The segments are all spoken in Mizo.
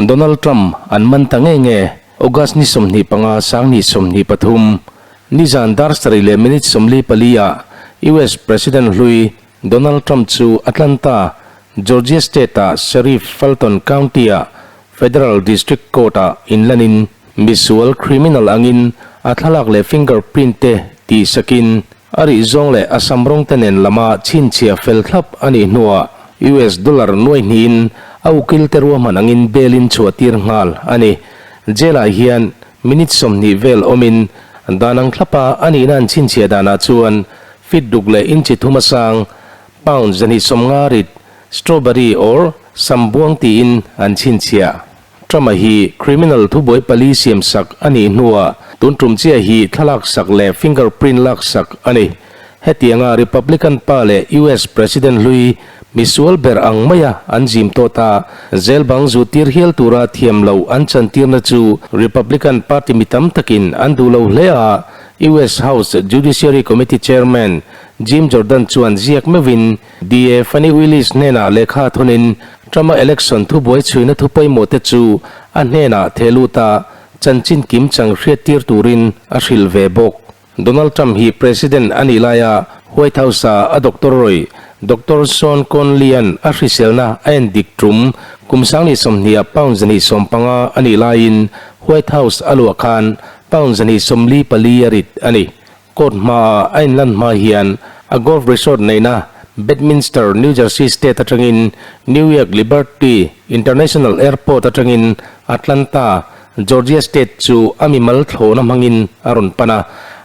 Donald Trump an man ta nge nge August ni 25, 2023, nizan dar sarih leh minute 44 ah US President hlui Donald Trump chu Atlanta, Georgia State-a Sheriff Fulton County-a Federal District Court-ah inlanin misual criminal angin a thlalak leh fingerprint te tihsakin a rih zawng leh a sam rawng te nen lama chhinchhiah fel thlap a nih hnuah US dollar nuai hnihin a ukil te ruahman angin bail in chhuahtir nghal a ni. Jail-ah hian minute 20 vel awmin dan ang thlapa a nihna an chhinchhiah danah chuan feet ruk leh inchi thum a sang, pound 250 rit, strawberry or sambuang tiin an chhinchhiah. Trump-a hi criminal thubuai pali siam sak a nih hnuah tun tum chiah hi thlalak sak leh fingerprint lak sak a ni. Hetianga Republican pa leh US President hlui misual ber ang maia an zim tawh ta, jail bang zutir hial tura thiam loh an chantirna chu Republican Party mi tam takin an duh lo hle a, US House Judiciary Committee Chairman Jim Jordan chuan ziak meuhin DA Fani Willis hnenah lehkha thawnin Trump-a election thubuai chhuina thu pawimawh te chu a hnenah theh lut a, chanchin kim chang hriattir turin a hrilh ve bawk. Donald Trump hi President a nih laia White House-a a doctor rawih Doctor Sean Conley-a'n a hriselna a en dik tum kum 2020-ah pound 250 a nih laiin White House a luah khan Pound 244 a rit a ni. Court hmaah a inlan hma hian a golf resort neihna Bedminster, New Jersey state atangin New York Liberty International Airport atangin Atlanta, Georgia state chu a mimal thlawhna hmangin a rawn pan a.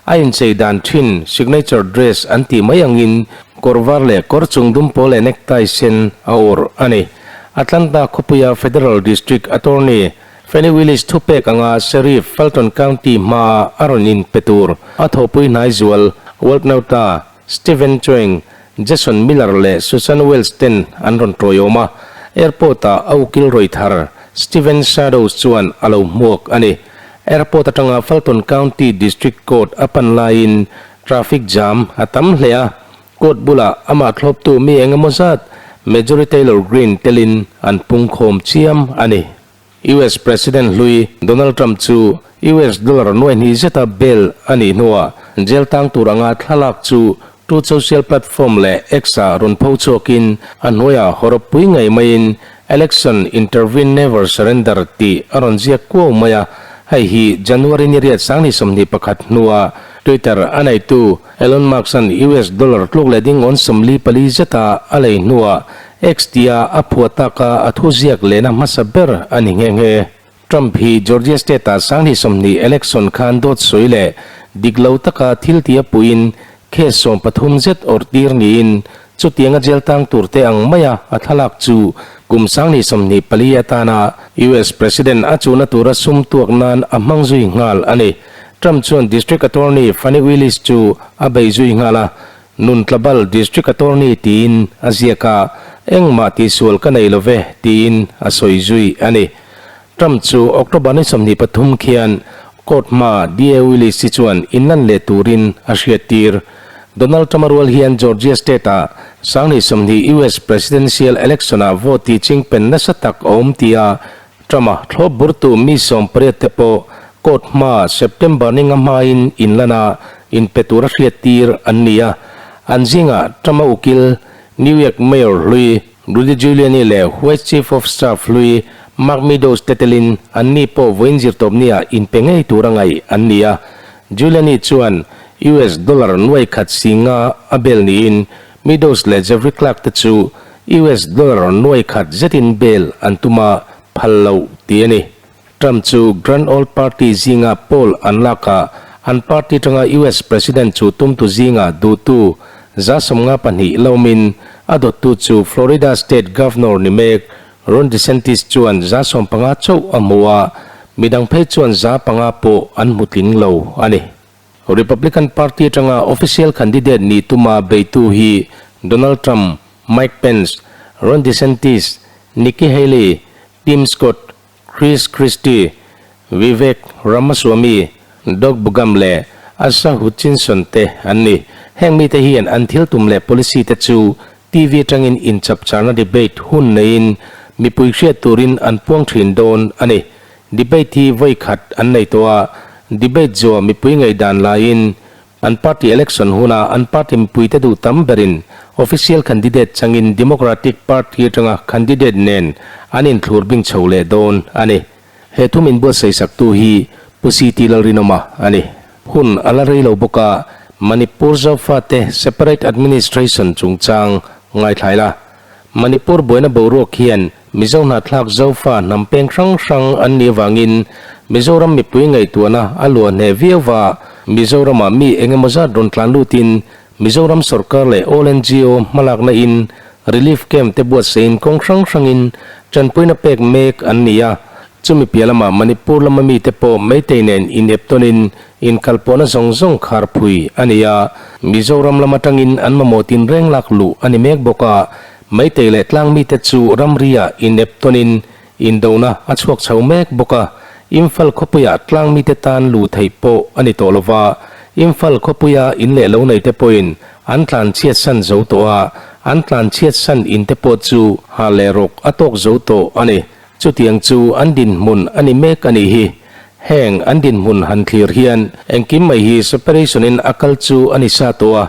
A inchei dan thin signature dress an tih mai angin kawr var leh kawr chung dum pawl leh necktie sen a awrh a ni. Atlanta khawpuia Federal District Attorney Fani Willis thupek anga Sheriff Fulton County hmaa a rawn inpe tur a thawhpui hnai zual Walt Nauta, Steven Chueng, Jason Miller leh Susan Wells ten an rawn tawiawm a, airport-ah a ukil rawi thar Steven Shadows chuan a lo hmuak a ni. Airport atanga Fulton County District Court a pan laiin traffic jam a tam hle a, court bulah amah thlawptu mi eng emaw zat Marjorie Taylor Greene telin an pungkhawm chiam a ni. US President hlui Donald Trump chu US dollar nuai hnih zeta bail a nih hnuah jail tang tur anga thlalak chu Truth Social platform leh X-ah rawn pho chhuakin a hnuaiah hawrawppui ngei maiin Election intervene never surrender tih a rawn ziak kuau mai a, hei hi January ni riat 2021 hnua Twitter a neitu Elon Musk-a'n US dollar tluk leh ding awn 44 zeta a lei hnuah X tia a phuah taka a thuziak lehna hmasa ber a ni nghe nghe. Trump hi Georgia State-ah 2020 election khan dawt sawi leh dik lo taka thil tia puiin case 13 zet awrh tir niin chutianga jail tang tur te ang maia a thlalak chu kum 2024 atana US President a chuhna tura sum tuak nan a hmang zui nghal a ni. Trump chuan District Attorney Fani Willis chu a bei zui nghal a, Nun tlabal District Attorney tiin a ziak a, engmah tihsual ka nei lo ve tiin a sawi zui a ni. Trump chu October ni 23 khian court hmaa DA Willis hi chuan inlan leh turin a hriattir. Donald Trump-a rual hian Georgia State-ah 2020 US Presidential Election-ah vote tih chingpen nasa tak a awm tia Trump-a thlawp burtu mi 18 te pawh court hmaa September ni nga hmain inlan a, inpe tura hriattir an ni a. An zingah Trump-a ukil New York Mayor hlui Rudy Giuliani leh White Chief of Staff hlui Mark Meadows te telin anni pawh vawiin zirtawpnia inpe ngei tura ngaih an ni a. Giuliani chuan US dollar nuai khat si nga a bel niin Meadows leh Jeffrey Clark te chu US dollar nuai khat zetin bail an tum a phal loh tih a ni. Trump chu Grand Old Party zinga poll an lakah an party tanga US President chu tumtu zinga duhtu 52 lawmin a dawttu chu Florida State Governor ni mek Ron DeSantis chuan 15 chauh a hmu a, midang phei chuan 5% pawh an hmu tling lo a ni. Republican Party atanga official candidate nih tuma beitu hi Donald Trump, Mike Pence, Ron DeSantis, Nikki Haley, Tim Scott, Chris Christie, Vivek Ramaswamy, Doug Burgum leh Asa Hutchinson te an ni. Heng mite hian an thil tum leh policy te chu TV atangin inchapcharna debate hun neiin mipui hriat turin an puang thin dawn a ni. Debate hi vawi khat an nei tawh a, debate zuah mipui ngaihdan laiin an party election huna an party mipuite duh tam berin official candidate changin Democratic Party atanga candidate nen an inthlur bing chho leh dawn a ni. He thum inbuatsaih saktu hi Pu CT Lalrinawma a ni. Hun a la rei lo bawk a, Manipur Zofate Separate Administration chungchang ngaithlai la. Manipur buaina boruak hian Mizo hnahthlak Zofa hnam peng hrang hrang an nih avangin Mizoram mipui ngaihtuahna a luah hneh viau va, Mizoramah mi engemaw zat rawn tlan lutin Mizoram sorkar leh All NGO hmalakna in Relief Camp te buatsaihin kawng hrang hrangin tanpuina pek mek an ni a. Chumi piah lamah Manipur lama mite pawh Meitei nen inep tawnin inkalpawhna zawng zawng khar phui a ni a. Mizoram lam atangin an mamawh tinreng lak luh a ni mek bawk a. Meitei leh tlang mite chu ramriah inep tawnin indona a chhuak chho mek bawk a. Imphal khawpuiah tlang mite tan luh theih pawh a ni tawh lova. Imphal khawpuia in leh lo neite pawhin An tlan chhiat san zo tawh a, an tlan chhiat san in te pawh chu ha leh rawk a tawk zo tawh a ni. Chutiang chu an dinhmun a ni mek a nih hi. Heng an dinhmun han thlir hian engkim mai hi separation in a kal chu a ni sa tawh a,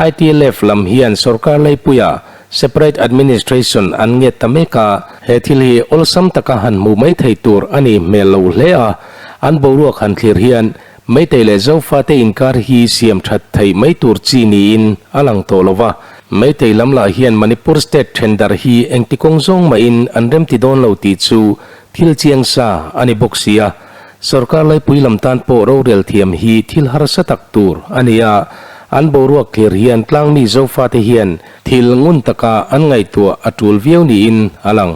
ITLF lam hian sorkar leipuia separate administration an nget ta mek a, he thil hi awlsam taka han hmuh mai thei tur a nih hmel lo hle a, an boruak han thlir hian Meitei leh Zofate inkar hi siam that theih mai tur chi niin a lang tawh lo va. Meitei lam lah hian Manipur state thendar hi engti kawng zawng mahin an remti dawn lo tih chu thil chiang sa a ni bawk si a. Sorkar laipui lam tan pawh rorel thiam hi thil harsa tak tur a ni a. An boruak thlir hian tlangmi Zofate hian thil ngun taka an ngaihtuah a tul viau niin a lang.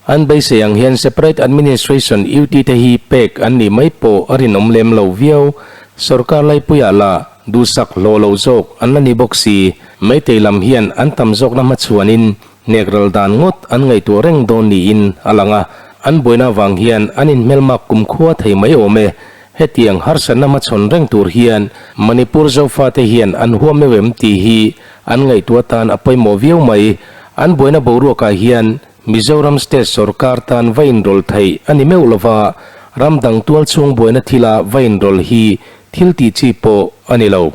An beisei ang hian Separate Administration UT te hi pek an nih mai pawh a rinawm lem lo viau. Sorkar laipuiah lah duhsak hlawh lo zawk an la ni bawk si. Meitei lam hian an tam zawkna hmachhuanin hnek ral dan ngawt an ngaihtuah reng dawn niin a lang a. An buaina avang hian an inhmelmak kumkhua thei mai awm e. Hetiang harsatna hmachhawn reng tur hian Manipur Zofate hian an huam meuh em tih hi an ngaihtuah tan a pawimawh viau mai. An buaina boruakah hian Mizoram State sorkar tan va inrawlh theih a ni meuh lova, ram dang tual chhung buaina thila va inrawlh hi thil tih chi pawh a ni lo.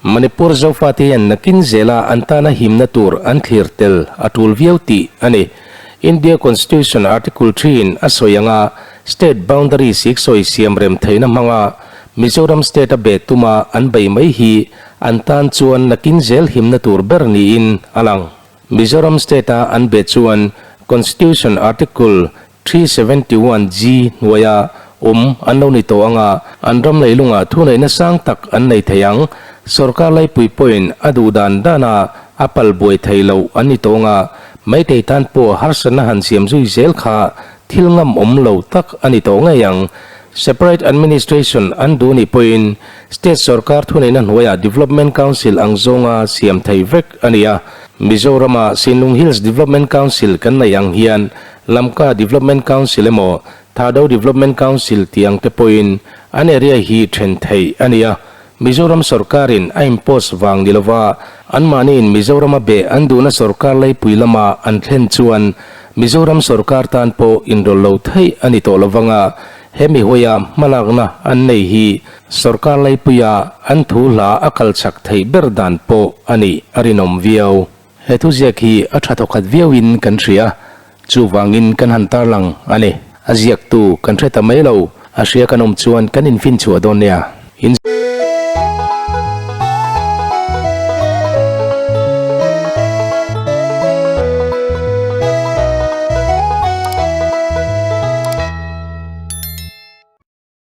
Manipur Zofate hian nakin zela an tana himna tur an thlir tel a tul viau tih a ni. India Constitution Article 3 in a sawi anga State boundary siksawi siam rem theihna hmanga Mizoram State a be tuma an bei mai hi an tan chuan nakin zel himna tur ber niin a lang. Mizoram State-a an be chuan Constitution Article 371G hnuaia awm an lo ni tawh ang a, an ram leilungah thuneihna sang tak an nei thei ang. Sorkar laipui pawhin a duh dan dana a pal buai thei loh an ni tawh ang a, Meitei tan pawh harsatna han siam zui zel kha thil ngam awm lo tak a ni tawh ngei ang. Separate Administration an duh nih pawhin State sorkar thuneihna hnuaiah Development Council ang zawnga siam thei vek a ni a. Mizorama Sinlung Hills Development Council kan neih ang hian Lamka Development Council emaw Thado Development Council tih ang te pawhin an area hi then theih a ni a. Mizoram sorkarin a impose vang ni lova anmahniin Mizorama beh an duhna sorkar leipui lama an thlen chuan Mizoram sorkar tan pawh inrawlh lo theih a ni tawh lovang a, hemi hawia hmalakna an nei hi Sorkar laipuia an thu hla a kal chak theih ber dan pawh a nih a rinawm viau. He thuziak hi a tha thawkhat viauin kan hria, chuvangin kan han tarlang a ni. A ziaktu kan hre ta mai lo, a hria kan awm chuan kan infinchhuah dawn nia.